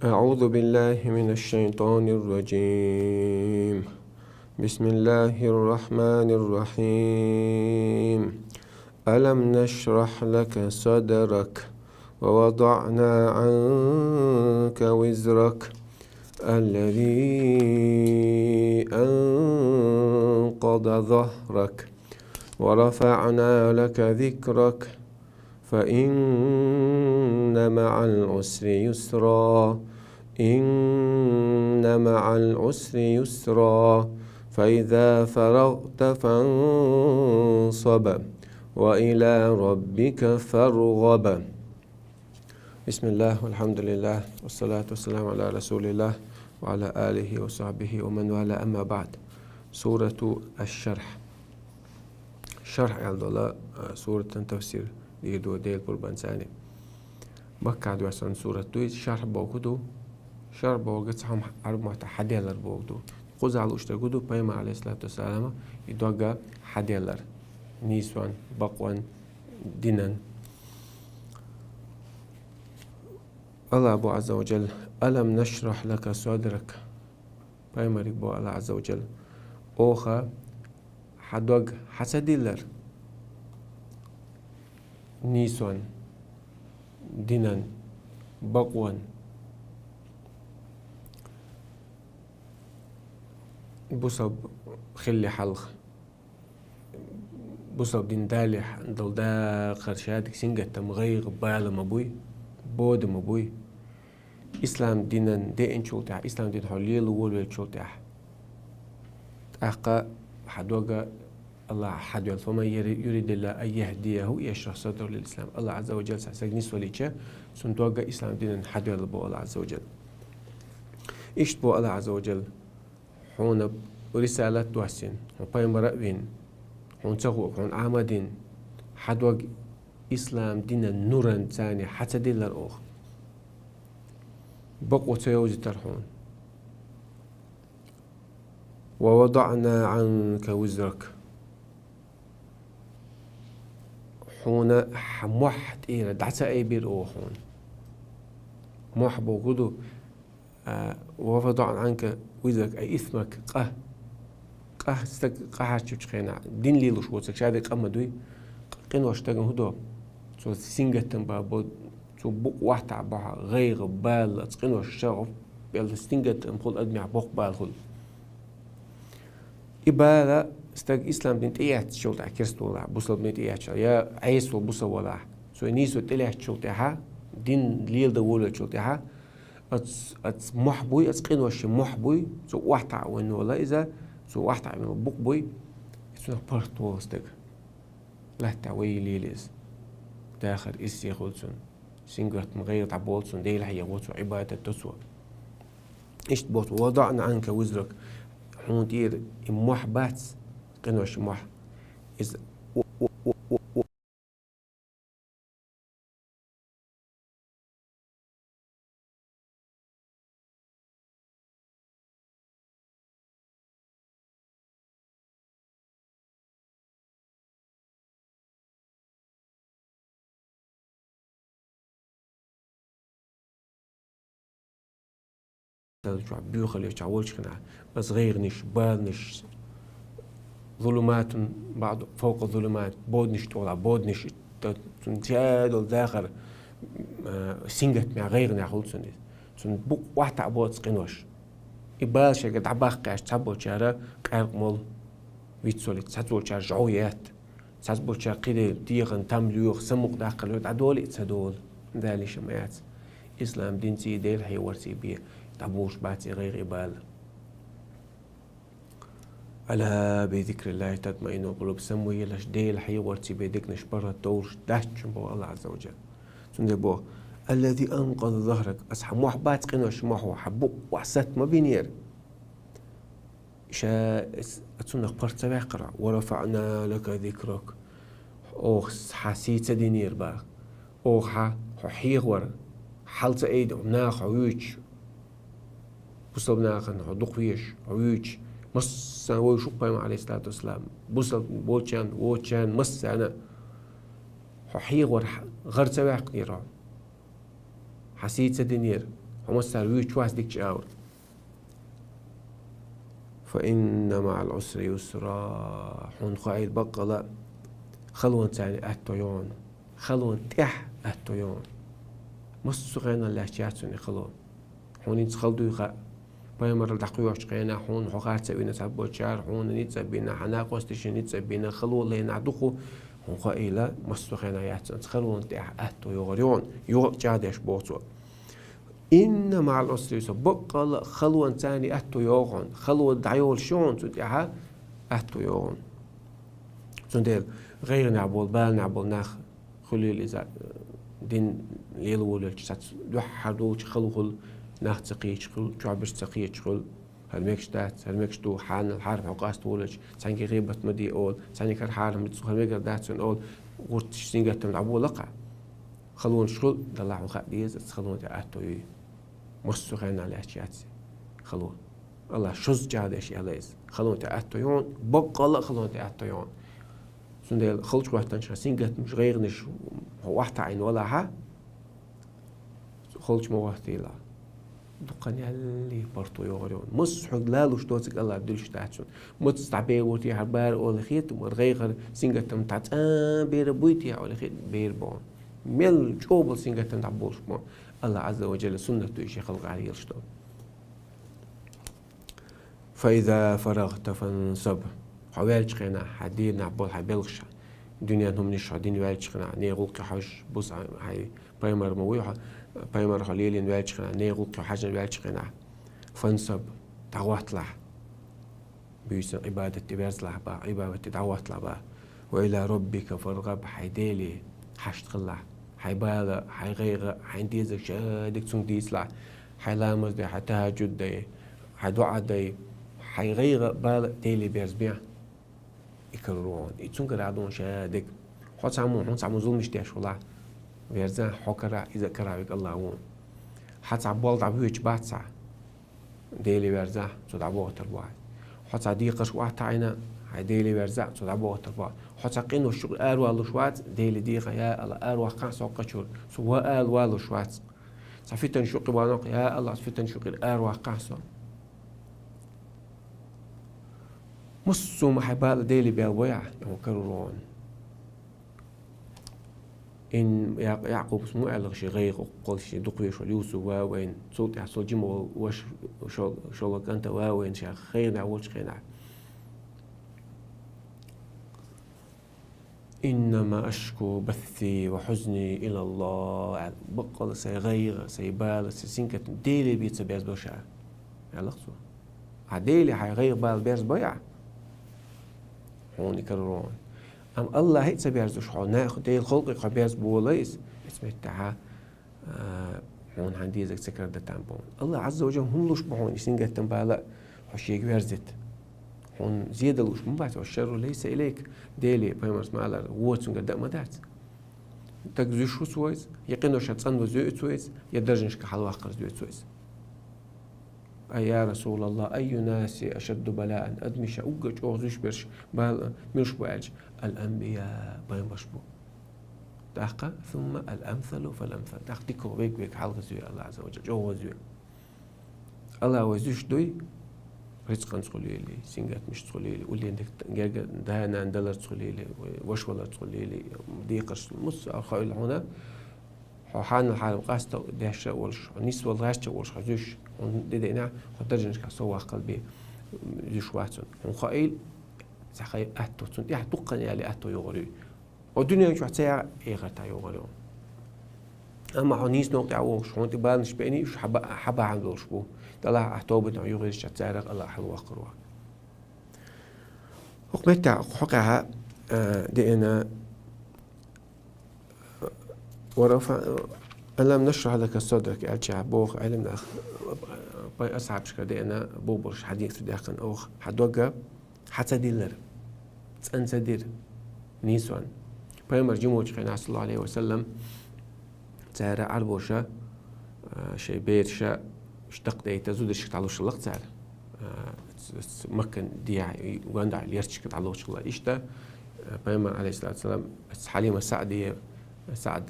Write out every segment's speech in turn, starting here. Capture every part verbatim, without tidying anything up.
أعوذ بالله من الشيطان الرجيم. بسم الله الرحمن الرحيم. ألم نشرح لك صدرك ووضعنا عنك وزرك الذي أنقض ظهرك ورفعنا لك ذكرك فإن مع العسر يسرا. إن مع العسر يسرا. فإذا فرغت فانصب. وإلى ربك فارغب. بسم الله والحمد لله والصلاة والسلام على رسول الله وعلى آله وصحبه ومن والاه، أما بعد. سورة الشرح. Шархь аьлла дола, а, суратан тафсир дийр ду Делан пурбанца. Маккахь доссана сурат ду иза, шархь бохург ду. Шархь бохург цхьа хӀума Ӏарбий маттахь хьаделлар бохург ду. Кхузахь луш дерг ду, пайхамар, алейхиссалату вассалам, и дог хьаделлар. Нийсонан, бакъонан, динан. Аллах бу Азза ва Джалла: «Алам нашрахь лака садрак». Пайхамарга бо Аллах Азза ва Джалла: «Оха хьан дог хьа ца диллар нийсонан, динан, бакъонан, бусалба хилале хьалха, бусалба дин далале хьалха дола дахар, шадерг сингаттам, гӀайгӀа, бала ма буй, бода ма буй. Ислам динан деъначул тӀехьа, ислам дин хьо лела волавеллачул тӀехьа, тӀаккха хьан дог Аллах хьадоьлла. Фаман юри-, юридиллаху ан яхдияху яшрахь садраху лил ислам». Аллах Азза ва Джалла цхьа саг нисвелча, цун дог ислам динан хьадоьлла бо Аллах Азза ва Джалла. Иштта бо Аллах Азза ва Джалла: «Хьуна рисалат доссийна, хьо пайхамар а вина, хьуна ца хууг, хьуна Ӏама а дина, хьан дог ислам динан нуранца хьа ца диллар оха. Бакъо ца йовзийтар хьуна. Ва вадаъна Ӏанка визрак». Хьуна хьан мохь тӀера дӀа ца айбира оха хьуна. Мохь бохург ду, а, «Ва вадаъна Ӏанка визрак», ай исмак, къа. Къа стаг къахьарчучу хенахь, дин лелош воцург шадерг къа ма дуй. Къинош стагана хӀун до? Цо сингаттам бан бо, цо букъ охьатаӀа бахьа, гӀайгӀа, бала, оцу къинош чӀогӀа белла сингаттам хуьлу адамехь, боккха бала хуьлу. И бала стаг ислам дин тӀеэцначул тӀаьхьа, керста волахь, бусалба дин тӀеэцначул, я Ӏеса волу бусалба волахь, цо нийсо тӀелаьцначул тӀаьхьа, дин леладан волавеллачул тӀаьхьа, оцу, оцу мохь буй, оцу къиношан мохь буй, цо охьатаӀа вайн вола иза, цо охьатаӀа вайн вола букъ буй, и цунах паргӀат волу стаг. Лаьттахь вай лела иза. Дахар иссехула цунна. Сингаттам, гӀайгӀа дӀаболу цунна, Дела хьехаво цо, Ӏибадат до цо. Иштта боху: «Ва вадаъна Ӏанка визрак». Хьуна тӀера и мохь бац, къиношан мохь. Иза Дала чохь боьхалле чохь волчу хенахь, аса гӀайгӀанаш, баланаш, зулуматун баъду фавкъа зулумат, боданаш тӀехула боданаш, цунна ша долу дахар, а, сингаттамехь, гӀайгӀанехь хуьлу цунна иза. Цунна букъ охьатаӀа бо оцу къинош. И бала шайга дӀабаккха аьлча, цхьаболчара къаьркъа молу, вицвалица, цхьаболчара жӀов етта, цхьаболчара кхидерг дегӀан там лоьху, самукъадаккхар лоьху, дӀадолий а ца долу, далийша ма яц. Ислам динций, Дела хьехорций бен дӀаболуш бац и гӀайгӀа, и бала. «Ала би зикриллахи татмаиннул къулуб», самвелаш, Дела хьехорций бен дегнаш паргӀат довлуш дац шуна боху Аллах Азза ва Джалла. Цундела боху: «Аллази анкъаза захрак», аса хьан мохь бац, къиношан мохь, хьан букъ охьа сатта ма бинера. Ша, цунах паргӀат ца ваьккхира: «Ва рафаъна лака зикрак». Оха хьан сий ца динера боху. Оха хьан хьо хьехавар, хьал ца айда, наха хьо вуьйцуш, бусалба нахана хьо дукха везаш, хьо вуьйцуш, массарна вовшах пайхамар, алейхиссалату вассалам, бусалба болчарна, воцучарна, массарна хьо хьехавар, гӀар ца ваьккхинера хьо. Хьан сий ца динера. Хьо массара вуьйцуш вац дикача агӀор. فإن مع العسر يسرا. Хьуна хоийла баккъала халонца аьтто йогӀу. Халонна тӀехьа аьтто йогӀу. Массо а хенахь лаьтташ яц хьуна и хало. Хьуна хӀинца хала дуй хаьа. Пайхамарал дӀакхоьхьучу хенахь хьуна хьо харцо вина цхьаболчара, хьуна ницкъ а бина, хьан накъосташна ницкъ а бина, хало лайнахь дукха, хьуна хоийла, массо а хенахь яц хьуна халонна тӀехьа аьтто йогӀур йогӀу, йогӀу чӀагӀдеш боху цо. إن مع العسر يسرا, баккъала халонца аьтто йогӀу хьуна, хало дӀайолуш ю хьуна, цу тӀехьа аьтто йогӀу хьуна. Цундела гӀайгӀанехь болу, баланехь болу нах хуьлийла иза, дин лела волавелча сац дуьххьара долчу хала хуьлу, нах ца кхеташ хуьлу, чохь берш ца кхеташ хуьлу, хӀара мегаш дац, хӀара мегаш ду, хьанал хьарам хьо къаста волавелча, цхьаьнгге гӀийбат ма де олу, цхьаьнгге хӀара хьарам ду, хӀара мегар дац хьуна олу, гӀурташ сингаттам дӀаболакха. Халонаш хуьлу, Далла хьуна хаа деза, аса халонца аьтто юй. Массо а хенахь лаьтташ яц хало. Аллах шозза чӀагӀдеш аьлла иза. Халонца аьтто йогӀу хьуна, баккъала а халонца аьтто йогӀу хьуна. Цундела халчу хӀоттанчу хьан сингаттамаш, гӀайгӀанаш хьо охьатаӀийна валахьа, халчу ма хӀоттийла. Дукха ялале паргӀато йогӀур ю хьуна. Массо а хьоьга лалуш доцург Аллах дуьллуш дац хьуна. Маца дӀабер ву те хьан бер олу хета, хӀара гӀайгӀа, сингаттам дӀа цкъа бер буй те олу хета, бер бу хьуна. Мел чӀогӀа болу сингаттам дӀаболуш бу хьуна. Аллах Ӏазза ва Джалла суннат ду и шен халкъехь лелаш долу. فإذا فرغت فانصب. Хьо ваьллачу хенахь, хьан дийнахь болу хьан белхаш, дуьненан хӀуманаш хьо дина ваьллачу хенахь, нехан гӀуллакхе хьожуш, бус хьайн пайхамар ма вуй хьо, пайхамар хьо лелийна ваьллачу хенахь, нехан гӀуллакхе хьаьжна ваьллачу хенахь, фансаб, дӀахӀотталахь. Буьйсан Ӏибадат тӀе верзалахь боху, Ӏибадат тӀе дӀахӀотталахь боху. Ва ила роббика фаргӀаб, хьайн Деле хьашт хилалахь. Хьайн бала, хьайн гӀайгӀа, хьайна дезарг ша дерг цуьнга дийцалахь. Хьайн ламаз дай, хьайн тахӀажжуд дай, хьайн доӀа дай, хьайн гӀайгӀа, бала Деле берзабе. И карор ву хьуна, и цуьнгара а ду хьуна ша дерг. Хьо цхьаммо, хьуна цхьаммо зуламаш деш хилахь, верзахь, хьо карахь, иза а карахь верг Аллах ву хьуна. Хьан цхьа болх дӀабоьдуш бац хьан, Деле верзахь, цо дӀабохуьйтур бу хьан. Хьо цхьа декхарш охьатаӀийна, хьайн Деле верзахь, цо дӀабохуьйтур бу хьан. Хьо цхьа къиношна юкъара аравалуш вац, Деле дехахь, я Аллах, араваккхахь со кхачуьра, со ван ала валуш вац. Цхьа фитнаш юкъе ван ваккхахь, я Аллах, фитнаш юкъара араваккхахь со. Массо а хьайн бала Деле бел бой ахь, и хьуна карор ву хьуна. Ин Якъ-, Якъубас ма аьлла шен гӀайгӀа кхоллаш, шен дукха везаш волу Юсуп ван а вайна, цул тӀаьхьа цул жима волу ваша, шол-, шолгӀа кӀант а ван а вайна, ша гӀайгӀанехь волчу хенахь. «Иннама ашку басси ва хьузни илаллах», аьлла, баккъала сайн гӀайгӀа, сайн бала, сайн сингаттам Деле бен ца берзабо ша, аьлла-кх цо. Ахь Деле хьайн гӀайгӀа, бала берзабой ахь? Хьуна и карор ву хьуна. Амма Аллахе а ца берзуш хьо, нах, Делан халкъе хьо берзабо валлалц, оцу меттехь, а, хьуна хьайна дезарг ца карадо там бу хьуна. Аллах Ӏазза ва Джалла хӀума луш бу хьуна, и сингаттам, бала хьо шега верзийта. Хьуна зе дан луш ма бац, «Ва шарру лайса илайк». Деле, пайхамарс ма аллара, вон цуьнгара дан а ма дац. Стаг зуьйш ву цо иза, я къиношна цӀанваза зуьй цо иза, я даржашкахь хьалаваккхарза зуьй цо иза. Ай, я Расулаллах, айю ннаси ашадду балаан, адамашкахь уггар чӀогӀа зуьйш берш бала муьлш бу аьлча, ал-анбияъ, пайхамарш бу. ТӀаккха, сумма ал-амсалу фал-амсал. ТӀаккха дика верг верга хьалха зуьй, Аллах Ӏазза ва Джалла чӀогӀа зуьй. Аллах вай зуьйш дуй, рицкъанца хуьлийла, сингаттамашца хуьлийла, уллен дика герга да-нана даларца хуьлийла, вай ваша валарца хуьлийла, декхарш, муьлш а хуьлийла хьуна, хьо хьанал хьарам къаста деш а волуш, хьо нисвала гӀерташ а волуш, хьо зуьйш, хьуна де деънехь, хьо даржашкахь сов ваккхал бен зуьйш вац хьуна. Хьуна хаийла, цхьа хьайн аьтто, цунна тӀехь дуккха ялале аьтто йогӀур ю. Хьо дуьнен чохь ца яхь, эхартахь йогӀур ю. Амма хьо нийса новкъа тӀехь вогӀуш, хьуна тӀе баланаш беъний, уьш хьан ба-, хьан бахьана долуш бу. Делахь ахь тоба дина юхавезача царах Аллах хьалаваккхар ву. ХӀокху меттехь, хьокъехь, а, деана, ва рафа-, «Алам нашрахь лака садрак», аьлча боху Ӏеламнаха, пай асхьабашкара деана, боху болуш хьадийца даьккхина оха, хьан дог хьан ца диллира, цӀан ца дира нийсонна. Пайхамар жима волчу хенахь, саллаллаху Ӏалайхи ва саллам, цара Ӏарбоша, а, шайн бераша, уьш дакхадайта зударшка дӀалуш хилла-кх цара. А, ц-, ц-, Маккан дехьа, гонахь лерчашка дӀалуш хилла. Иштта, а, пайхамар, Ӏалайхиссалату вассалам, Хьалима Саъдия, Саъд,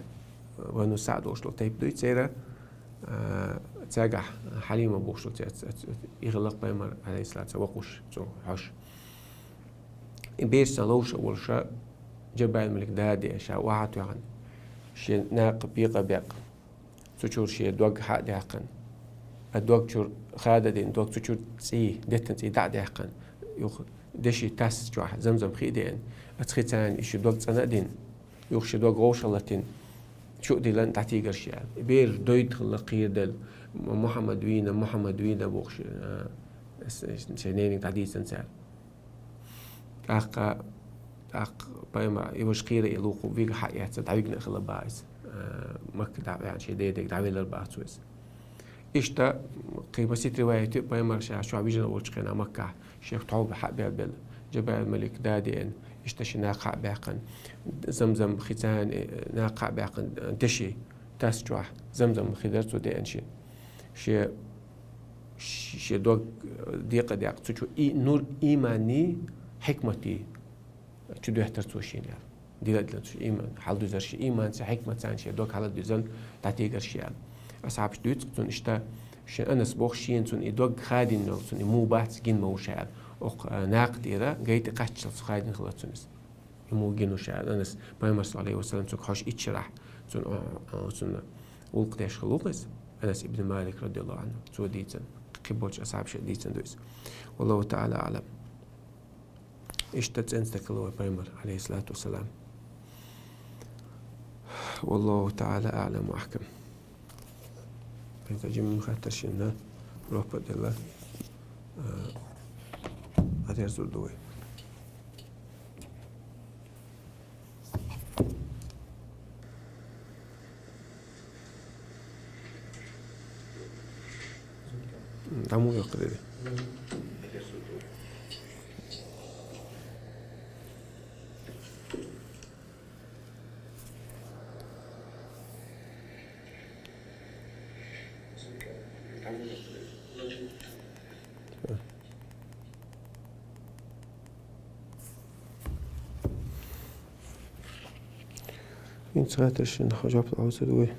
Бану Саъд олуш долу тайпа дуй церан, а, Цигахь Хьалима бохуш цо, цо, цо, и хилла пайхамар, алейхиссалату, воккхуш, цо хьош. И бераш цхьана ловзуш а волуш, Жабраил малик дада ша охьа а тоьхна, шен накха бекъа а баьккхина, цу чуьра шен дог хьа а даьккхина, а дог чуьра хада а дина, дог цу чуьра цӀий, деттан цӀий дӀа а даьккхина, юха деши тас чохь замзам хи а деана, оцу хица и ши дог цӀана а дина, юха ши дог вовшах а латийна, чу а диллина дӀатийгар ша аьлла. И бераш дойда хилла кхераделла, Мухьаммад вийна, Мухьаммад вийна бохуш, а, с-, с-, шайн нене дӀадийцина цара. ТӀаккха, тӀаккха пайхамар, и важа кхера а луьйкху вига хьаэцна, дӀавигна а хилла бах иза. А, Макка дӀа а веана, шен дедега дӀавеллар бах цо иза. Иштта, кхин масийтта риваят ю, пайхамар ша чохь вижина волчу хенахь Маккахь, шех тхьовба хьа а бел-белла, Жабраил малик дада деана, иштта шен накха хьа а баьккхина, замзам хица а, э, накха хьа а баьккхина, э, деши тас чохь, замзам хи дара цо деана шен. Шен, шен дог, э, декъа а даьккхина, цу чу и-, нур, ийманний, хьикматий чу доьттара цо шена аьлла. Дила а дилла цу ийман, хьаладуьзар шен ийманца, хьикматца шен дог хьаладуьзна, дӀатийгар ша аьлла. Асхьабаш дуьйцу цунна иштта, шен Анас боху шена цунна и дог хадийна йолу, цунна и мух бац гина ма ву ша аьлла. Окху, а, накха тӀера гайта кхаччалц хадийна хилла цунна иза. И мух гина ву ша аьлла. Анас пайхамар, саллаллаху алейхи ва саллям, цуьнга хьош иччарахь, цунна, а, а, цунна гӀуллакх деш хилла ву-кх иза. Анас ибн Малик, радияллаху анху, цо дийцина. Кхин болчу асхьабаша дийцина ду иза. Валлаху та'ала а'лам. Иштта цӀена стаг хилла вай пайхамар, алейхиссалату вассалам. Валлаху та'ала а'лам ва ахкам. ХӀинца жимма хаттар шинна ропа делла, а, хьатерзур ду вай. М, дӀа муха йоккху дери? ХӀинца хаттар шинна жоп луьйцур ду вай.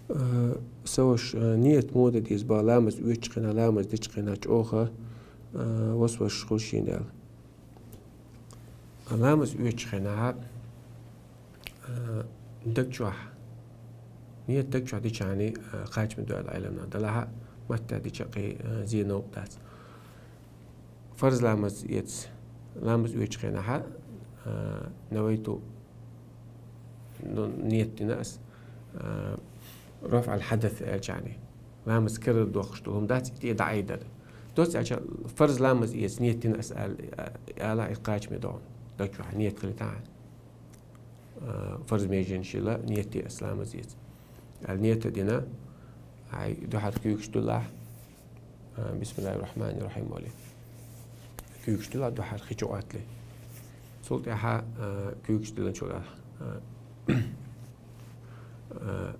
Э, сан ваша, э, ният муха дан деза бах, ламаз оьцучу хенахь, ламаз дечу хенахь чӀогӀа, э, васвасаш хуьлу шена аьлла. Ламаз оьцучу хенахь, э, даг чохь, ният даг чохь дичахьана, э, кхачаме ду аьлла Ӏеламнаха, делахь а, матта дича кхин, э, зен новкъа дац. Фарз ламаз эца, ламаз оьцучу хенахь, а, навайту, ну, ният дина ас, а, рафӀал хьадас аьлчахьана. Ламаз карара доккхуш долу хӀума дац, и тӀе дӀаайдар. Доцца аьлча, фарз ламаз эца ният дина ас аьлла, а, ала и кхачаме догӀу. Даг чохь ният хилийтахьа. А, фарз меженаш йила ният де ас ламаз эца. Аьлла ният а дина, хьайн дуьхьал куьйгаш дуьллахь, а, бисмиллахир рахманир рахим олий. Куьйгаш дуьллахь дуьхьал хи чу Ӏоттале. Цул тӀаьхьа, а, куьйгаш диллинчул тӀаьхьа, а, а,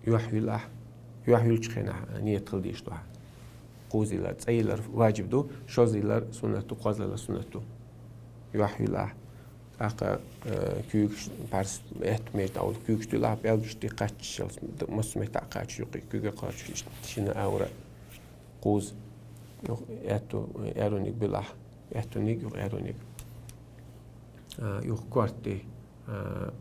юьхь юьллахь, юьхь юьллучу хенахь ният хила дезаш ду хьан. Кхузза йиллар, цӀа йиллар важиб ду, шозза йиллар суннат ду, кхозза йиллар суннат ду. Юьхь юьллахь, тӀаккха, э, куьйгаш, парс, аьтту межа дӀа волу куьйгаш дуьллахь, пӀелгаш тӀе кхаччалц, массо а метта а кхаччалц юккъе, куьйга кхаччалц, шина а вара кхузза. Юха аьтту, аьрруниг буьллахь, аьттуниг, юха аьрруниг. А, юха корта тӀе, а,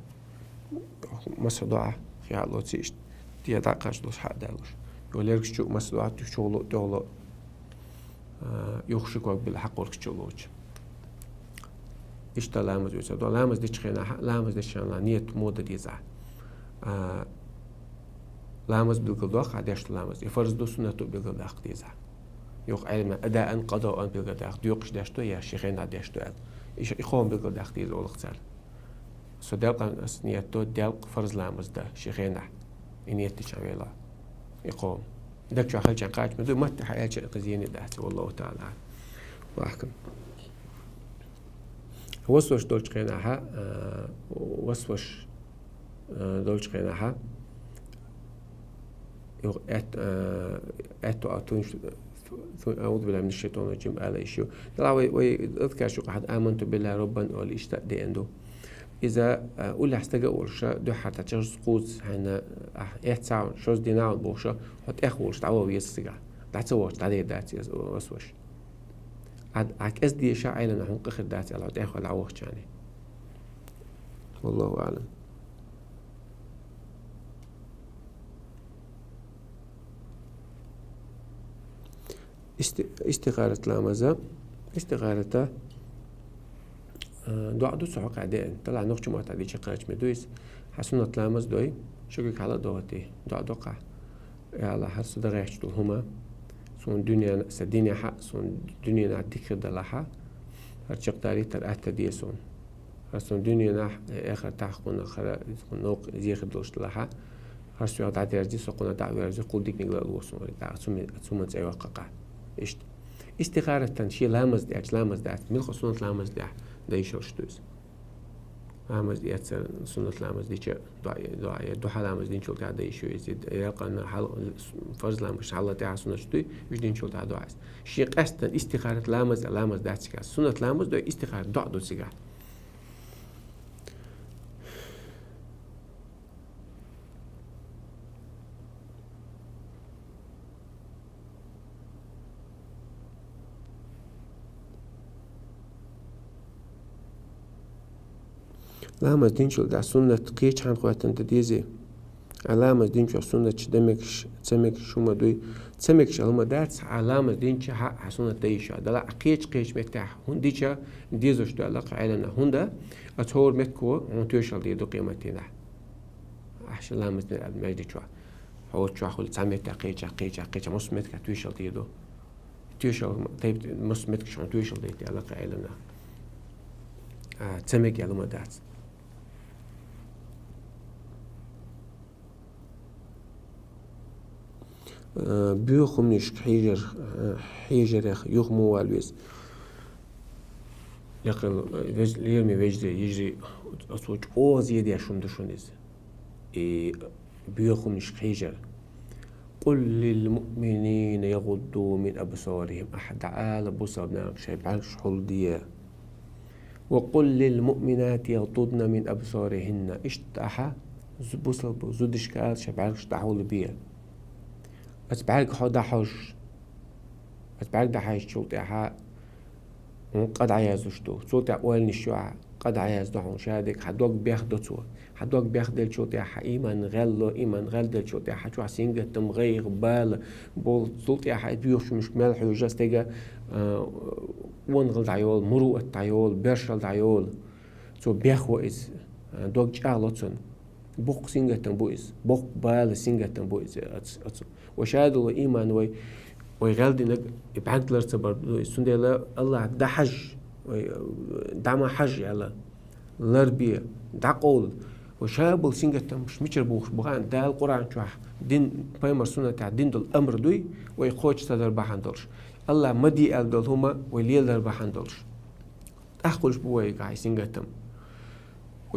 масса доӀа хьалоций иштта, тӀе дӀакхаччалц хьа а далуш. Юха лергаш чу масса доӀа туьхча чухула, тӀехула, а, юха ши ког билла хьакхоркаш чу лоцу. Иштта ламаз оьцур ду. Ламаз дечу хенахь, ламаз дечу хенахь ният муха дан деза ахь. А, ламаз билгалдоккху ахь деш долу ламаз. И фарз ду, суннат ду билгалдаккха деза ахь. Юха Ӏеламнаха адаан, къадаан билгалдаккха, доькъуш деш ду я шен хенахь деш ду аьлла. И ш-, и кхо хӀума билгалдаккха деза олу-кх цара. Со делкъан ас ният до, делкъа фарз ламаз дан шен хенахь. И ният дича велахь. И кхо хӀума. Даг чохь хилча кхаччалц ма ду, матта хьаьлча а кхин зене дац, валлаху таӀала аӀлам. Ва ахкам. Васваш долчу хенахь, а, васваш, а, долчу хенахь, юха аьтто, а, аьтто а тунаш, Цу-, аъузу биллахӀи мина шшайтӀани рражим ала йиш ю. Дала вай, вай азкар шу къахьад аманту биллахӀи роббан оал иштта деана ду. Иза, а, уллехь стага а волуша, дуьххьара тӀа чӀожа кхуза хьайна, а, эццахь, шозза дина а бохуша, хьо тӀех волуш дӀаваха веза цигахь. ДӀа ца вахча дӀадер дац иза, ас ваша. Ӏа, Ӏа кӀеза деша Ӏелана хьуна къа хир дац аьлла, хьо тӀех вала дӀавахча. Валлаху аълам. Исти-, истихарат ламаза, истихарата, а, доӀа ду цу хьокъехь деана. Талахь нохчийн маттахь дийча кхачаме ду иза. Хьан суннат ламаз дой, шуьгиг хьала а догӀуьйтий, доӀа доккхахь. Я АллахӀ, хӀара со дагахь долу хӀума, суна дуьненахь, сан динехь а, суна дуьненахь дика хир далахь а, хӀара чекхдарийтар атта де суна. ХӀара суна дуьненахь, эхартахь кхунах хӀара, кхунах новкъа зе хир долуш далахь а, хӀара соьга дӀадерзий, со кхунах дӀа а верзий, кхул диканиг ларло суна, вари тӀаккха цу ме-, цу ман цӀе ваккхакха. Иштта. Истихараттан шен ламаз дечу, ламаз дац, милхо суннат ламаз дехь, дан йиш йолуш ду иза. Ламаз эцар, суннат ламаз дича, доӀа, доӀа, духьа ламаз динчул тӀаьхьа дан йиш ю иза. Ялкъана хьал-, фарз ламаз хьалла тӀаьхьа суннаташ дуй, уьш динчул тӀаьхьа доӀа иза. Шен къаьстина истихарат ламаз, ламаз дац цигахь. Суннат ламаз дой, истихарат доӀа ду цигахь. Ламаз динчул тӀаьхьа суннат кхечахьана хӀоьттина дан дезий? Ӏа ламаз динчохь суннаташ дан мегаш, ца мегаш хӀума дуй? Ца мегаш аьлла хӀума дац, Ӏа ламаз динча хьан, хьан суннат дан йиш ю. Дала Ӏа кхечу-кхечу меттехь хӀунда дича дезаш ду аьлла кху Ӏелана. ХӀунда аца хӀора метко хьуна тоьшалла дийр ду къематдийнахь. Ахьа шен ламаз дина аьлла маьждиг чохь. ХӀора чохь хуьлу цхьа меттехь кхечахь, кхечахь, кхечахь, массо меттигахь тоьшалла дийр ду. Тоьшалла, тайп-, массо меттигаш хьуна тоьшалла дайта аьлла кху Ӏелана. А, ца мега аьлла хӀума дац. Э, боьха хӀуманашка хьежар-, э, хьежарех юха муха вала веза? Яккхал, э, веж-, лераме вежарий, йижарий, оцо чӀогӀа зен деш хӀума ду шуна иза. И боьха хӀуманашка хьежар. «Къул лил муъминина ягъудду мин абсарихим». Ахьа дӀаала бусалба нахе шайн бӀаьргаш хьулде. «Ва къул лил муъминати ягъдудна мин абсарихинна». Иштта ахьа зу-, бусалба зудашка ала шайн бӀаьргаш дӀахьулбе. Аса бӀаьрг хьо дӀахьожуш. Аса бӀаьрг дӀахьаьжчул тӀаьхьа хьуна къа дӀаяздеш ду. Цул тӀаьхьа ойланаш ю ахьа, къа дӀаяздо хьуна шадерг, хьан дог бехдо цо. Хьан дог бехделчул тӀаьхьа хьан ийман гӀелло, ийман гӀелделчул тӀаьхьа хьан чохь сингаттам, гӀайгӀа, бала болу, цул тӀаьхьа и боьхачу хӀуманашка мел хьоьжу стеган, а, онгал дӀайолу, муруъат дӀайолу, бершалла дӀайолу. Цо бехво иза, а, дог чӀагӀло цунна. Боккха сингаттам бу иза, боккха бала сингаттам бу иза, ац-, ац-, вай шадолу ийман вай, вай гӀелдинарг и бӀаьрг лар ца бар ду иза. Цундела Аллахь дӀахьажа, вай, дӀа ма хьажа аьлла, ларбе, дӀакъовла. Вай шаболу сингаттамаш мичара бухуш бу хаьа, Дала Къуръан чохь дин, пайхамар суннатехь дина долу амр дуй, вай кхочуш ца дар бахьана долуш. Аллахь ма де аьлла долу хӀума вай леладар бахьана долуш. ТӀаккха хуьлуш бу вайгахь и сингаттам.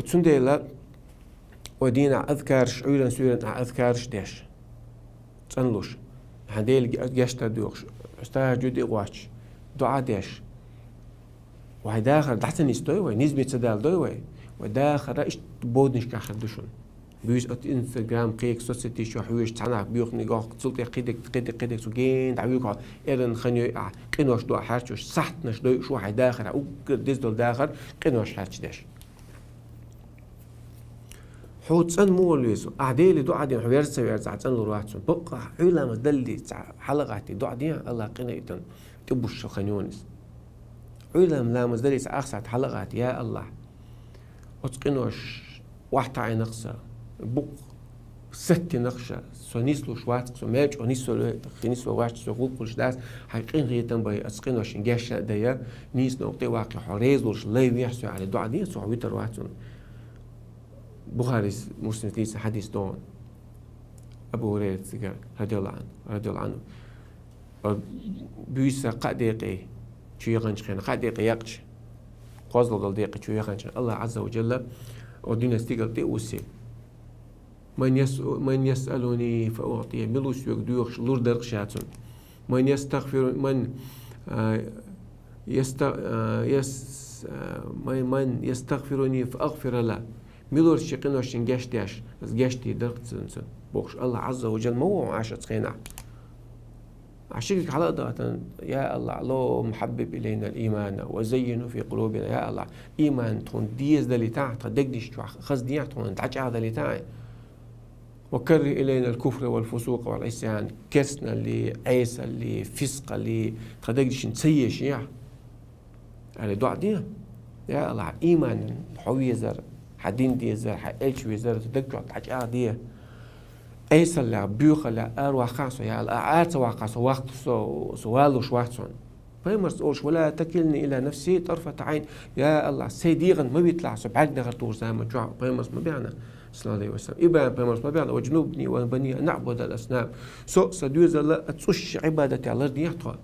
Цундела вай дийнахь азкараш, Ӏуьйранна суьйранна ахьа азкараш деш, цӀанлуш, ахьа Делан ге-, гечдар доьхуш, тахӀажжуд а гӀоттуш, доӀа деш, вай дахар дӀа ца нисдой вай, низаме ца даладой вай, вай дахар иштта боданашкахь хир ду шуна. Буьйса оцу Instagram, кхечу соцсеташ чохь хьоьжуш цхьа нах боьхниг йохку, цул тӀе кхидерг, кхидерг, кхидерг, цу гена дӀавуьгу хьо, эрна хан йой ахь, къинош ду ахь хьаьрчош, сахьтанаш дойуш ву хьайн дахар, уггар деза долу дахар къинош хьаьрчадеш. Хьо цӀан муха вала веза, ахь Деле доӀа дина, хьо верза ца верза, ахь цӀанлур вац хьуна. Бакъ ахь Ӏуьйра ламаз даллалц хьалагӀатти доӀа дехьа, Аллахь къинайтан тӀебуссуш хан йонис. Ӏуьйра ламаз даллалц ахь сахьт хьалагӀатти, я Аллахь, оцу къинош охьатаӀийнакх сан, букъ саттинакх сан, со нислуш вац-кх, со мел чӀогӀа нисвала, нисвала вац, со гӀуллакх хуьлуш дац, хьайн къинхетам бай, оцу къиношна гечдар а дай, нийса новкъа тӀе а ваккхий, хьо реза волуш лай вехьа со аьлла доӀа дехьа, цо хьо витар вац хьуна. Бухарис, Муслимс дийцина хьадис ду хьуна. Абу ХӀурайрас цигара, радияллаху Ӏанху, радияллаху Ӏанху. Буьйса кхаа декъе чу яханчу хенахь, кхаа декъе яьккхича, кхозлагӀа долу декъе чу яханчу хенахь, Аллахь Ӏазза ва Джалла оцу дуьненан стигала тӀе а вуссий: «Ман яс-, ман ясъалуни фа уӀтия», мила ву соьга доьхуш, лур дара-кх ша цунна. من يستغفر، من، а, يست-، а, يس-, а, من, من يستغفرني فأغفر له. Милорча ший къиношта гешт деш, аз гешт дергда цунна, бохуш, АллахӀ Ӏазза ва Жалла ма ву хьуна Ӏаш оцу хенахь. Ӏаш шиъ хьала а дахийтина: «Я АллахӀ, اللهم حبب إلينا الإيمان وزينه في قلوبنا». Я АллахӀ, иман тхуна деза далийтахьа, тхан дегнаш чохь хаза дехьа тхуна, дӀачӀагӀдалийтахьа. «وكره إلينا الكفر والفسوق والعصيان». Керстаналли, Ӏесалли, фискъалли тхан дегнашна ца еза. Аьлла, доӀа де. Я АллахӀ, иман хьо везар, хьан дин дезар, хьан элча везар тхан даг чохь дӀачӀагӀде. Ӏесаллех, боьхаллех ара ваккхахьа со, я АллахӀ, ара ца ваккхахь со, ваккха со, со валуш вац хьуна. Пайхамарс олуш: «ولا تكلني إلى نفسي طرفة عين». Я АллахӀ, сайн дегӀан ма виталахь со бӀаьрг дахар тухучу заман чохь, пайхамарс ма баьхна, саллаллаху Ӏалайхи ва саллам. ИбрахӀим пайхамарс ма баьхна: «واجنبني وبني أن نعبد الأصنام». Со, сан доьзал а, цӀуш Ӏибадатех лардехьа тхо.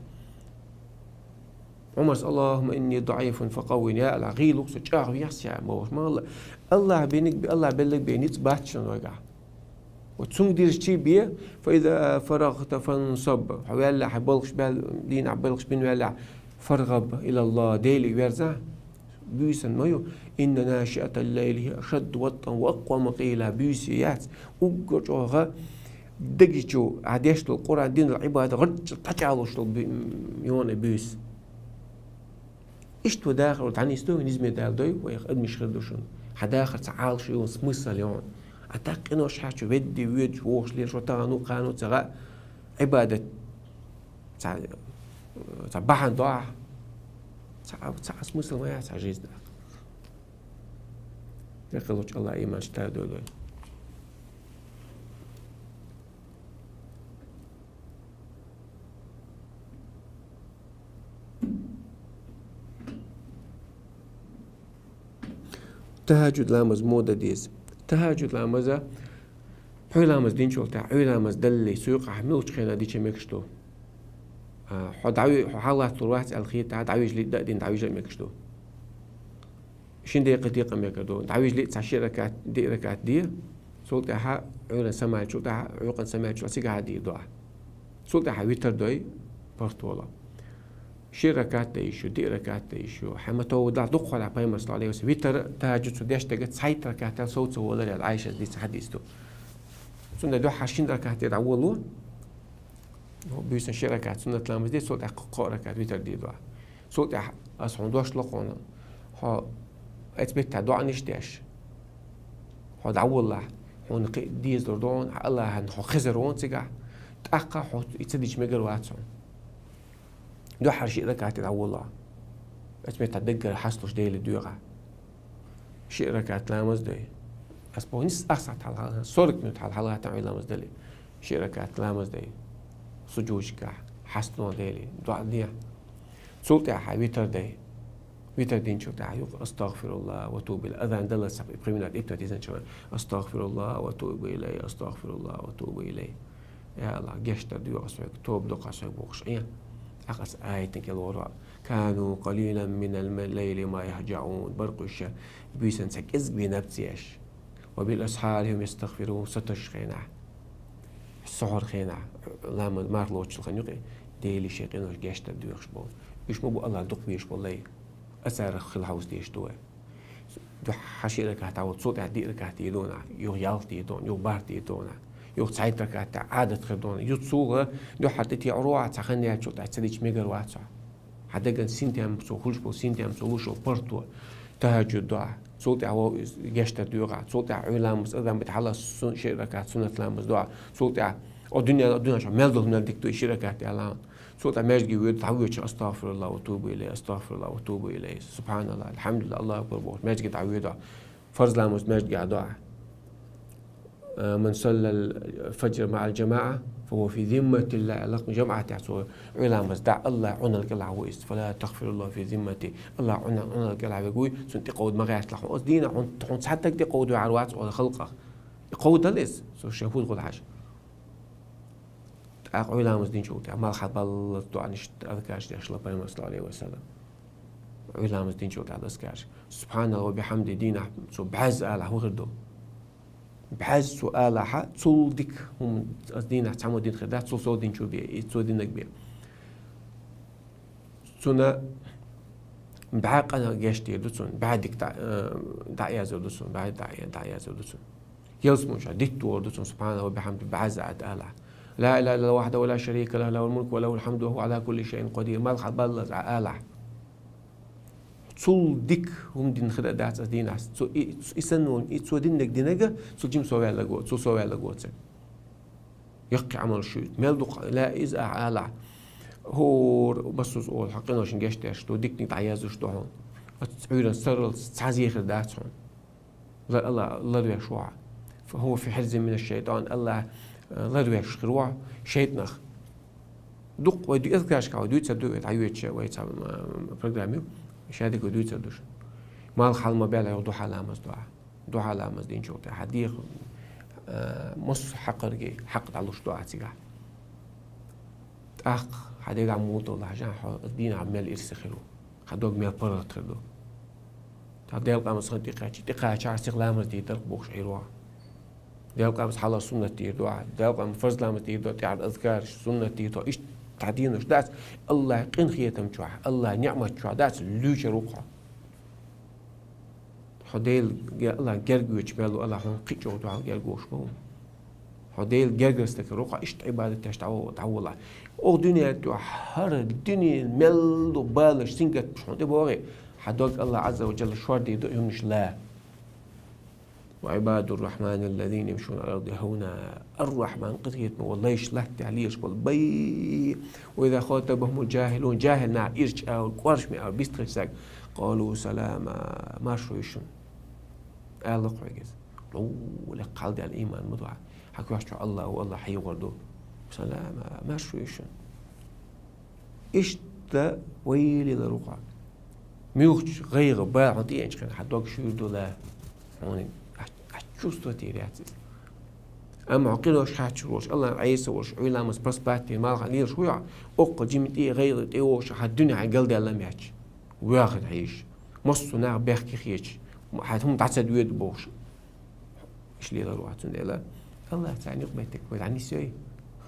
Ӏумарс: «اللهم إني ضعيف فقوني». Я АллахӀ, гӀийла ву со, чӀагӀвехьа со, ма ву ма АллахӀ. АллахӀ биниг, АллахӀ белларг бен ницкъ бац шуна вайгахь. Ва цунга дирзича бе: «فإذا فرغت فانصب». Хьо ваьллехь, хьайн балхаш баьл-, дийнахь балхаш бина ваьллехь, «فارغب إلى الله», Деле верзахь. Буьйсан ма ю: «إن ناشئة الليل هي أشد وطئا وأقوم قيلا». Буьйса яц уггар чӀогӀа дегичу, ахь деш долу Къуръан, динан Ӏибадат гӀарчча дӀачӀагӀлуш долу буь-, йона буьйса. Иштта вай дахар дӀанисдой, низаме даладой, вайх адамаш хир ду шуна. Хьан дахар цхьа Ӏалашо йолу смысл йона. А так къинош хьаьрчу ведда, воьдуш, вогӀуш лелаш ву, тахана ву, кхана ву ца хаьа, Ӏибадат цхьа, цхьа бахьана до ахь. Цхьа, цхьа смысл ма яц хьан жизнь. Декъалучу АллахӀа иман чу тардойла вай. ТахӀажжуд ламаз муха дан деза? ТахӀажжуд ламаза, пхьуьйламаз динчул тӀаьхьа, Ӏуьйламаз даллалц юкъахь муьлхачу хенахь дича мегаш ду? А, хьо дӀаве-, хьо хьаллатталур вац аьлла хетахь, дӀавижале а, дин дӀавижа а мегаш ду. Шина декъе декъа мегар ду. ДӀавижале а цхьа ши ракат, диъ ракат де, цул тӀаьхьа Ӏуьйранна самаьлчул тӀаьхьа, Ӏуьйкъанна самаьлчул цигахь а дийр ду ахь. Цул тӀаьхьа витар дой, паргӀатволу. Ши ракат дан йиш ю, диъ ракат дан йиш ю. Хьайн ма-товву далахь, дукха хьолахь пайхамар, саллаллаху Ӏалайхи ва саллам, витар, тахӀажжуд цо дешдерг цхьайтта ракатал сов ца волура аьлла, Ӏайшас дийцина хьадис ду. Цундела дуьххьара шина ракат де дӀаволало. Буьйсанна ши ракат суннат ламаз де, цул тӀаьхьа кхо-, кхо ракат витар дийр ду ахь. Цул тӀаьхьа ас хьуна дош ло хьуна, хьо оцу меттехь доӀанаш деш, хьо дӀаволалахь, хьуна кхин а дезалур ду хьуна, АллахӀана хьо хезар ву хьуна цигахь, тӀаккха хьо и ца дича мегар вац хьуна. Дуьххьара ши ракат де дӀаволалахь, оцу меттехь даггара хьасталуш Деле доьгӀахь. Ши ракат ламаз дой. Ас боху, нийса ах сахьт хьалха, сорок минут хьалха, хьалха тӀаьхьа ламаз дали. Ши ракат ламаз дой. Сужудашкахь, хьасталахь Деле, доӀа де. Цул тӀаьхьа витар дой. Витар динчул тӀаьхьа юха: «أستغفر الله وأتوب إليه». Азан даллалц цхьа пхи минот итт минот изначалла: «أستغفر الله وأتوب إليه، أستغفر الله وأتوب إليه». Я АллахӀ, гечдар доьху ас хьоьга, тоба доккху ас хьоьга бохуш Ӏе. ТӀаккха ас аятан кӀел вора: «كانوا قليلا من الليل ما يهجعون». Баркъуьйша буьйсанна цхьа кӀезиг бен наб ца еш. «وبالأسحار هم يستغفرون», сатосучу хенахь, сохьар хенахь, ламаз, марха лоцучу хан юкъе, Деле шайн къинош гечдар доьхуш болу. Уьш ма бу АллахӀ дукха везаш болу лай. Ацарах хила хьовса дезаш ду вай. Дуьххьара ши ракат дӀаволалахь, цул тӀаьхьа диъ ракат дийр ду хьуна, юха ялх дийр ду хьуна, юха бархӀ дийр ду хьуна, юха цхьайтта ракат, Ӏадат хир ду хьуна. Юха цул а дуьххьара тӀетеӀар ву ахь, цхьа хан яьлчул тӀаьхьа ца дича мегар вац хьо. Хьан деган синтем цо хуьлуш болу, синтем цо луш болу паргӀато, тахӀажжуд до ахь. Цул тӀаьхьа вовшах гечдар доьху ахь. Цул тӀаьхьа Ӏуьйламаз, азан битахь хьалха сун-, ши ракат суннат ламаз до ахь. Цул тӀаьхьа о дуьненан, о дуьненан чохь мел долу мел дика ду и ши ракат аьлла хьуна. Цул тӀаьхьа маьждиге воьду, дӀавоьдуш: «أستغفر الله وأتوب إليه، أستغفر الله وأتوب إليه. سبحان الله، الحمد لله، الله أكبر», бохуш, маьждиге дӀавоьду. Фарз ламаз маьждигехь до ахь. «من صلى الفجر مع الجماعة فهو في ذمة الله». Лакхара жамаӀатехь цо Ӏуьйламаз дӀа, АллахӀан Ӏуналла кӀелахь ву иза. «فلا تغفر الله في ذمته». АллахӀан Ӏуналла кӀелахь верг вуй, цунна тӀекховда ма гӀерталахь хьуна. Оцу дийнахь хьуна, хьуна цхьа стаг тӀекховда ваьхьар вац оцу халкъах. И кховдал иза, цо шен хӀун хуьлу хьажа. ТӀаккха Ӏуьйламаз динчул тӀаьхьа малхбаллалц доӀанаш, азкарш деш ло пайхамар, саллаллаху Ӏалайхи ва саллам. Ӏуьйламаз динчул тӀаьхьа азкарш. «سبحان الله وبحمده» дийнахь цо бӀаьзза алахь, хӀун хир ду? БӀаьзза цо алахь, цул дика хӀума аса дийнахь цхьаммо дина хир дац, цул сов динчо бен, и цо динарг бен. Цунна бӀаь къинах геч дийр ду цунна, бӀаь дика дӀа-, э, дӀаязъяр ду цунна, бӀаь дӀа-, дӀаязъяр ду цунна. Ялсмален чу диттор ду цунна, سبحانه وبحمده, бӀаь зат алахь. لا إله إلا الله وحده لا شريك له، له الملك وله الحمد وهو على كل شيء قدير. Малхбаллалц Ӏа алахь. Цул дика хӀума дина хир дац аз дийнахьа. Цо и, и санна волу, и цо диннарг динарг, цул жима совваьлларг воцург. Яккхий Ӏамал шу. Мел дукха, ла иза Ӏа алахь. ХӀора массаза олу, хьан къиношна гечдеш ду, диканиг дӀаязъеш ду хьуна. Оцу Ӏуьйранна сарралц цхьа зен хир дац хьуна. Ла-, АллахӀ ларвеш ву хьо. فهو في حرز من الشيطان. АллахӀ, э, ларвеш хир ву хьо шайтӀанах. Дукха вай ду-, азкарашкахь вай дуьйцур ду, вай дӀайоьдучу вай цхьа, м, программа ю. Шадерг вай дуьйцур ду шуна. Малхбалла ма баьлла, юха духьа ламаз до ахь. Духьа ламаз динчул тӀаьхьа дехар, э, массо а хьакхарге хьакъ дӀалуш ду ахь цигахь. ТӀаккха хьан дегахь муха долу хьажахь, хьо дийнахь мел ирсе хир ву. Хьан дог мел паргӀат хир ду. Тхан Делан къамел сан тӀекхаьчча, тӀекхачахь сиха ламаз дийр дара бохуш Ӏийр ву хьо. Делан къамел хьалха суннат дийр ду ахь. Делан къамел фарз ламаз дийр ду, тӀаьхьа азкараш, суннат дийр ду. Иштта тхан дийнаш дац, АллахӀ къинхетам чохь, АллахӀ ниӀмат чохь дац, луьйчур ву хьо. Хьо Дела, АллахӀ герга воьдуш мел ву, АллахӀ хьуна кхин а чӀогӀа дуьхьал герга волуш ма ву. Хьо Дела гергара стаг хир ву хьо, иштта Ӏибадат деш дӀавала, дӀавала. Оха дуьнен тӀехь хӀара дуьне мел ду баланаш, сингаттамаш хьуна тӀе богӀий, хьан дог АллахӀ Ӏазза ва Жалла шор дийр ду и хӀуманаш лан. وعباد الرحمن الذين يمشون على الأرض هونا. Ар-Рахьман къинхетаме волу лайш латтехь лелаш болу бай. وإذا خاطبهم الجاهلون, жахӀил наха ирча аьлла, кӀоршаме аьлла, бистхуьлуш стаг, قالوا سلاما, маршо ю шуна. Аьлла кхойга иза. Лу, лекха хьалдаьлла ийман ма ду хьан. Хьан коьрта чохь АллахӀ ву, АллахӀ хьехор ду. Салама, маршо ю шуна. Иштта вай лелар ву хьо. Муьлххачу гӀайгӀа, бала хьуна тӀееанчу хенахь, хьан дог шуьйра ду ла? Хьуна а, а чувствовать йийр яц иза. Амма хьо къинош хьаьрчур волуш, АллахӀна Ӏеса волуш, Ӏуьйламаз проспать дина, малхана лелаш вуй хьо, оккха жима тӀе гӀайгӀа тӀе вогӀуш, хьан дуьнен хьайн галдаьлла метташ. Ваьхна хьийзаш. Массо а нах бехке хеташ. Хьан хӀума дӀа ца доьду бохуш. Иштта лелар ву хьо цундела. АллахӀ царна юкъаметтиг вай дӀанисйой.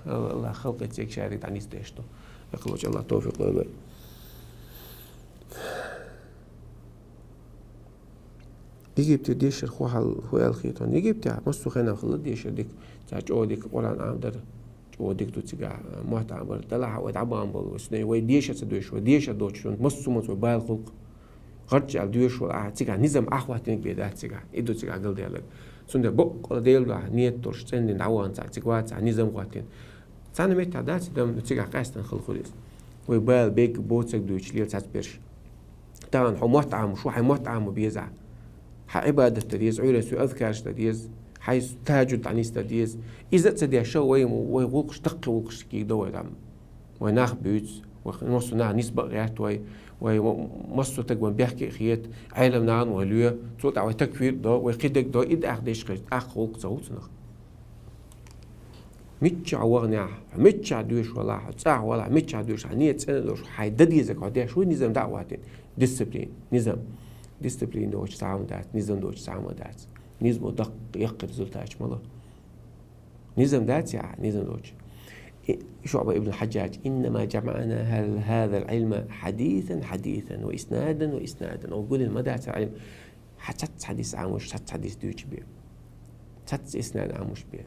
АллахӀ халкъе цигахь шадерг дӀанисдеш ду. Дакъалоцу АллахӀ тавфикъ лойла вай. Египтера дешар хӀун хьал, хӀун аьлла хета хьуна? Египтехь массо а хенахь хилла дешар дика, цара чӀогӀа дика Къуръан Ӏамадар, чӀогӀа дика ду цигахь, мотт Ӏамабар. Делахь а вай дӀабахана болу, вай суней, вай дешар ца доьшуш, вай дешар доцуш, массо а маца вай бала гӀуллакх. ГӀарчӀ аьлла доьшуш волу ахь цигахь низам ӀохӀоттинарг бен дац цигахь, и ду цигахь галдаьлларг. Цундела боккъала Делан дуьхьа нийят долуш, цӀена дина дӀавахана цхьаъ, цигахь вац цхьаъ, низам хӀоттийна. Цхьана меттехь дац и дам, цигахь къаьстина хила хуьлу иза. Вай бала бегга боцург дуьйцуш лела цхьацца берш. Тахана хьо мотт Ӏамош ву, хьайн мотт Ӏамо беза ахь. Хьан Ӏибадат дан деза, Ӏуьйранна суьйра азкараш дан деза, хьайн тахӀажжуд дӀанисдан деза. Иза а ца деш, вай, вай гӀуллакхаш, даккхий гӀуллакхаш кийга дан вай дам. Вай нах буьйцу, вай массо а нах нисбан гӀерта вай, вай ма-, массо а стаг вайн бехке а хета, Ӏелам нахана вай лоь, цул тӀаьхьа вай такфир до, вай кхидерг до, и дӀаьхьа деш хеза, тӀаккха гӀуллакх ца хуьлу цунах. Миччахь ваханехь, миччахь доьшуш валахь, цӀахь валахь, миччахь доьшуш, хьан нийят цӀена а долуш, хьайн дан дезарг хьо деш ву, низам дӀа а хӀоттийна. Дисциплина, низам. Дисциплина доцуш цхьа хӀума дац, низам доцуш цхьа хӀума дац. Низамо даккха, яккхий результаташ ма ло. Низам дац ахь, низам доцуш. И, Шуъба ибн Хьаджжадж: «إنما جمعنا هذا، هذا العلم حديثا حديثا وإسنادا وإسنادا». Оха гулдина ма дац Ӏилма. Хьан цхьацца хьадис Ӏамош, цхьацца хьадис дуьйцуш бен. Цхьацца иснад Ӏамош бен.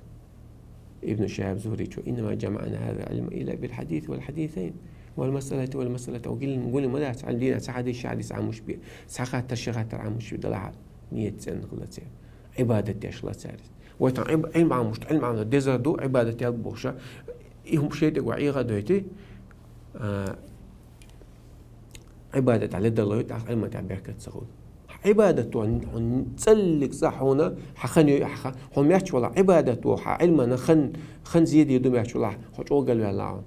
Ибн Шихаб Зухричо: «إنما جمعنا هذا العلم إلا بالحديث والحديثين والمسألة والمسألة». Оха гулдина, гулдина ма дац Ӏилма дийнахь цхьа хьадис, ши хьадис Ӏамош бен. Цхьа хаттар, ши хаттар Ӏамош бен, делахь а нийят цӀена хила церан. Ӏибадат деш хила цаьрца. Вай тхан Ӏилм-, Ӏилм Ӏамош, Ӏилм Ӏамош дезар ду, Ӏибадат ял бохуша, и хӀума шайтӀа гой Ӏеха а дойтий, а, Ӏибадат Ӏа ледарло ю, тӀаккха Ӏилма тӀехь беркат ца хуьлу. Ӏибадат ван хьуна цӀаллиг цӀа хьуна, хьан хан йой ахьа, хьо метташ валахь, Ӏибадат ву хьан Ӏилмана хан, хан зеде ду метташ валахь, хьо чӀогӀа галваьлла хьуна.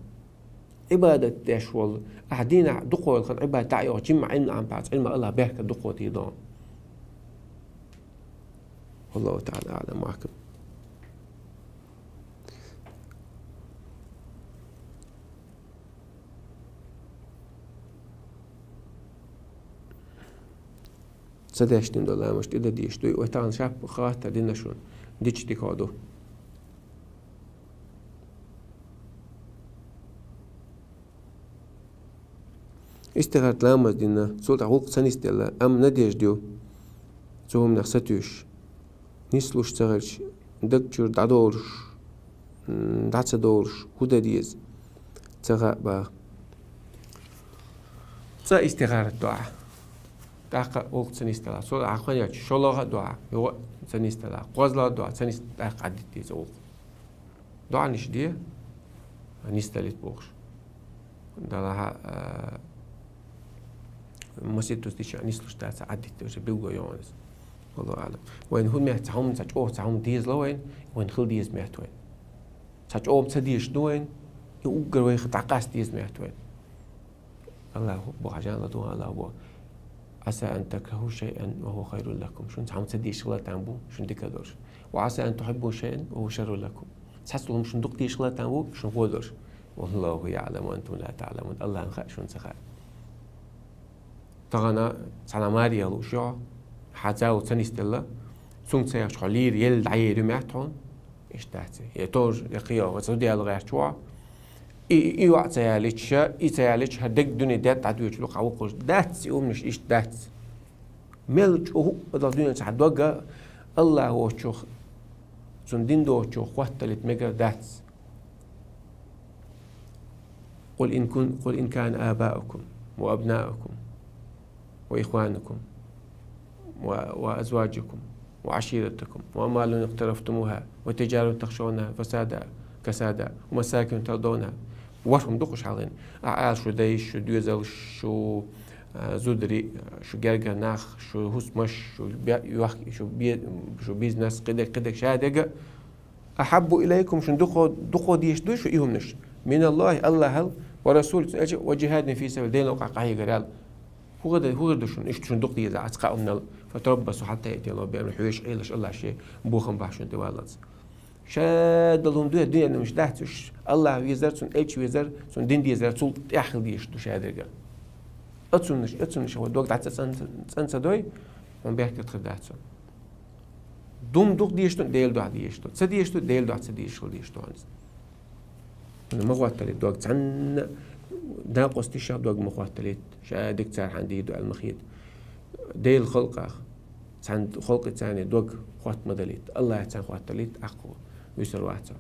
Ӏибадат деш волу, ахьа дийнахь дукхойла хан Ӏибадат дӀа а йоху, жимма Ӏилма Ӏампац, Ӏилма Аллах беркат дукхо те дон. Валлаху таӀала аӀлам ва ахкам. Ца дешнийн долу ламаш тӀе дан дийш дуй, вай тахана шапа хаттар дина шуна, дича дика ду. Истихарат ламаз дина, цул тӀехьа гӀулакх ца нисделла, амма надежда ю, цу хӀуманах сатуьйсуш. Нислуш ца хилча, даг чуьра дӀадолуш, м, дӀа ца долуш, хӀун дан деза? Ца хаьа боху. Цкъа истихарат ду ахь. ТӀаккха гӀулакх ца нисделла. Цул тӀехьа хан яьлча, шолгӀа а ду ахь, юха а ца нисделла. КхозлагӀа а ду ахь, ца нис-, тӀаккха Ӏаддита деза гӀулакх. ДоӀанаш де, нисдалийта бохуш. Далахьа, а, маситтаза дича нислуш дац, Ӏаддита уже билгало йогӀу иза. Валлаху аълам. Вайна хӀун моьтту, цхьа хӀума, цхьа чӀогӀа, цхьа хӀума дезало вайна, вайна хила деза моьтту вайна. Цхьа чӀогӀа ца дезаш ду вайна, и уггар вайх дӀакъаста деза моьтту вайна. Аллаху боху, хьажал ду Аллаху боху. «عسى أن تكرهوا شيئا وهو خير لكم». Шуна цхьа хӀума ца дезаш хила там бу, шуна дика долуш. «وعسى أن تحبوا شيئا وهو شر لكم». Цхьацца хӀума шуна дукха дезаш хила там бу, шуна хӀун долуш. «والله يعلم وأنتم لا تعلمون». Аллахна хаьа, шуна ца хаьа. Тахана цхьана маре яла уш йо, хьан цӀа ву ца нисделла, цунга ца яхча хьо лийра елла дӀаер ю моьтту хьуна. Иштта дац. Я тоже, я кхио, ва ца дела гӀерташ ву. И, и, и йоӀ ца ялича, и ца ялича, хӀара дерг дуьне дед дӀадоьчу лу хьан вукхуш. Дац, и умнаш иштта дац. Мел чӀогӀа хӀуъа дала дуьне цхьа дога, Аллах воцучух, цунна дин доцучух хотталийта мегар дац. «قل إن كن، قل إن كان آباؤكم وأبناؤكم وإخوانكم و، وأزواجكم وعشيرتكم وأموال اقترفتموها وتجارة تخشونها فسادها كسادها ومساكن ترضونها». ВорхӀ хӀума ду кху шалгӀин. Ахьа ала шу дайш, шу доьзалш, шу, а, зударий, шу гергара нах, шу хӀусамаш, шу бе-, йохк-, шу бе-, шу бизнес, кхидерг, кхидерг, шадерг. «أحب إليكم», шуна дукха, дукха дезаш ду шу и хӀуманаш. «من الله», Аллахьал, «ورسوله», Элча, «وجهاد في سبيله», Делан новкъахь къахьегарал. ХӀун хир ду, хӀун хир ду шуна, иштта шуна дукха деза, ацкъа умнал. «فتربصوا حتى يأتي الله بأمره», хьоьжуш Ӏелаш Аллах шен бохам бахьана шуна тӀе валлалц. Шадолу хӀума дуьхьа дуьненан хӀуманаш дац уьш. Аллах везар, цунна Элча везар, цунна дин дезар, цул тӀехь хила дезаш ду шадерг. Оцуннаш, оцуннаш хьо дог дӀа ца цӀан-, цӀан ца дой, хьуна беркат хир дац цунна. Дуьне дукха дезаш ду, Делан дуьхьа дезаш ду. Ца дезаш ду, Делан дуьхьа ца дезаш хила дезаш ду хьуна иза. Ма хотталийта дог, цхьанна накъосташах дог ма хотталийта, ша дика цара хьан дийр ду аьлла ма хета. Делан халкъах, цхьана халкъаца дог хотта ма далийта, Аллахьаца хотталийта, Ӏаккха вуьсур вац хьо.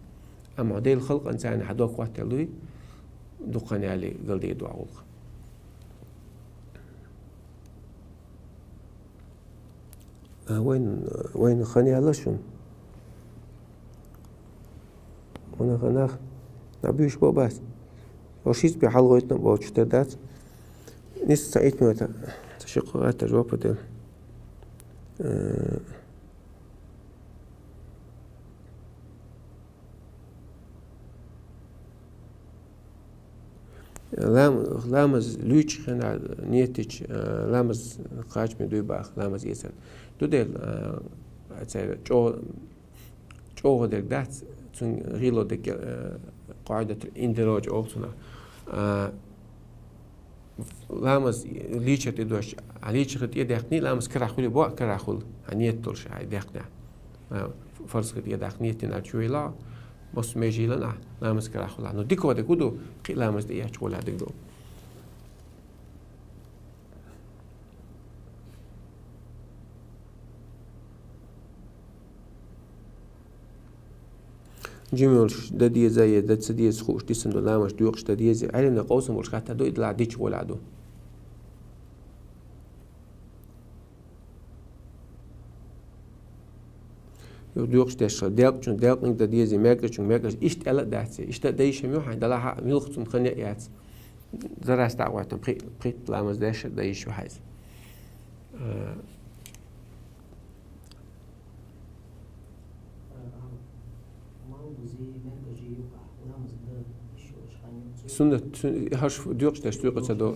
Амма хьо Делан халкъаца хьан дог хоттаделла дуй, дукха хан яле галдийр ду хьо гӀуллакх. А, вайн, вайн хан яла шуна. Вайн ханах дӀабуьйш бо бац. О шиз бе хьалгӀойтна боцуш тера дац. Нис ца итмета. Ца ши кху гӀатта жоп дел. Э, Лам-, ламаз луьйчу хенахь ниет дича, а, ламаз кхачаме дуй баха, ламаз эцарна. Ду дела, а, цаьрга чӀо-, чӀогӀа дерг дац, цуьнан гӀийло дерг, а, къаӀидатул индираж олу цунах. А, Ламаз лийчар тӀе дош, а лийча хи тӀе даьккхина, ламаз карахь хуьлий бо, карахь хуьлу, а ниет долуш, а даьккхина. А, фарз хи тӀе даккха ниет дина чу вела, массо меже йилан а, ламаз карахь хуьлу. Ну, дика ваде гу ду, кхин ламаз тӀе яч гӀола диг ду. Жима йолуш дан деза я дан ца деза хууш дисина ду, ламазаш доькъуш дан деза. Ӏеламнах къовсам болуш хаттар ду, и делахь дича гӀолехь ду. Юха доькъуш деш хила, делкъачунна делкъаниг дан деза, мегачунна мегаш, иштта аьлла а дац. Иштта а дан йиш ю хьайн, делахь а муьлхха цунна хан а яц. Зарас дӀа а гӀоьттина, пхи-, пхийтта ламаз деш а дан йиш ю хьайца. Э, Суннат, сун-, хӀорш доькъуш деш, суьйкъа ца до,